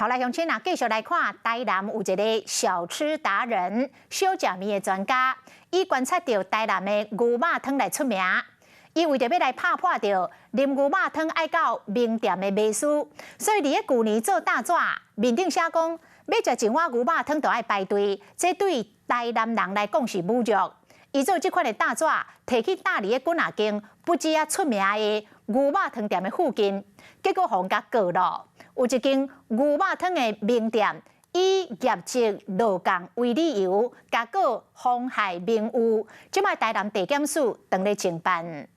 好來，鄉親啊，繼續來看台南有一个小吃達人、小食麵的專家，伊觀察著台南的牛肉湯來出名。伊為著欲來拍破著啉牛肉湯愛到名店的迷思，所以佇咧舊年做大紙，面頂寫講欲食一碗牛肉湯就愛排隊，這對台南人來講是侮辱。伊做這款的大紙，提去搭佇咧幾若間不止仔出名的牛肉湯店的附近，結果予人共告囉。有一間牛肉湯的名店，以業績落降為理由，共告妨害名譽。這擺台南地檢署正咧偵辦。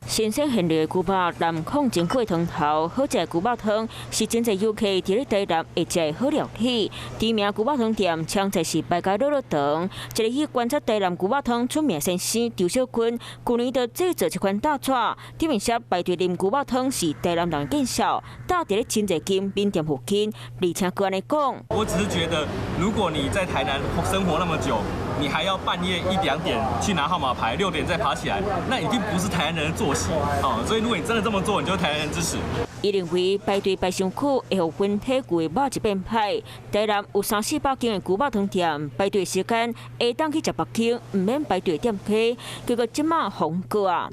新鮮現熱的牛肉，南控真久的湯頭，好食的牛肉湯是真濟遊客佇咧台南會食的好料理。知名牛肉湯店常在是排甲落落長。一个去觀察台南牛肉湯出名先生張小軍，舊年就製作這款大紙，頂面寫排隊啉牛肉湯是台南人見笑，貼佇咧真濟間面店附近，而且閣按呢講。我只是覺得，如果你在台南生活那麼久，你還要半夜一兩點去拿號碼牌，6點再爬起來，那已經不是台南人的作息哦。所以如果你真的這麼做，你就台南人之恥。伊認為排隊排傷久會予身體舊的肉質變歹。台南有三四百間的牛肉湯店，排隊時間會當去食別間，毋免排隊店家。結果這馬予告啊！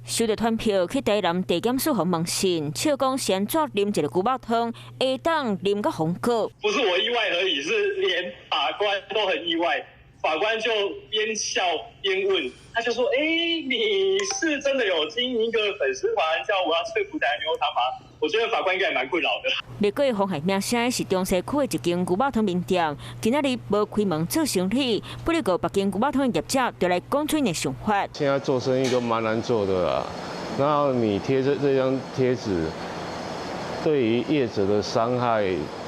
收著傳票去台南地檢署予問訊，笑講是按怎啉一个牛肉湯會當啉甲予告。不是我意外而已，是連法官都很意外。法官就邊笑邊問，他就說：“欸，你是真的有經營一個粉絲團叫我要說服台南牛肉湯嗎？”我覺得法官應該也蠻困擾的。欲閣妨害名聲是中西區的一間牛肉湯麵店，今仔日無開門做生意，不過別間牛肉湯的業者就來講出𪜶的想法。現在做生意都蠻難做的啦，然後你貼這張貼紙，對於業者的傷害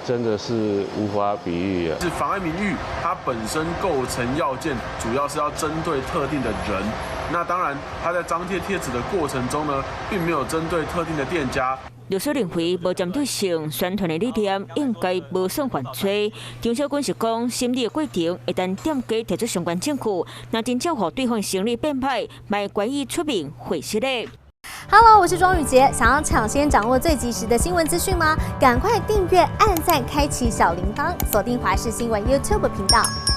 真的是無法比喻啊！是妨礙名譽，它本身構成要件主要是要針對特定的人。那當然，他在張貼貼紙的過程中呢，並沒有針對特定的店家。律師認為無針對性宣傳的理念應該無算犯罪。張小軍是講，審理的過程一旦店家提出相關證據，若真正予對方生意變歹，嘛會願意出面回釋的。 Hello，我是莊宇傑，想要搶先掌握最及時的新聞資訊嗎？趕快訂閱、按讚、開啟小鈴鐺，鎖定華視新聞 YouTube 頻道。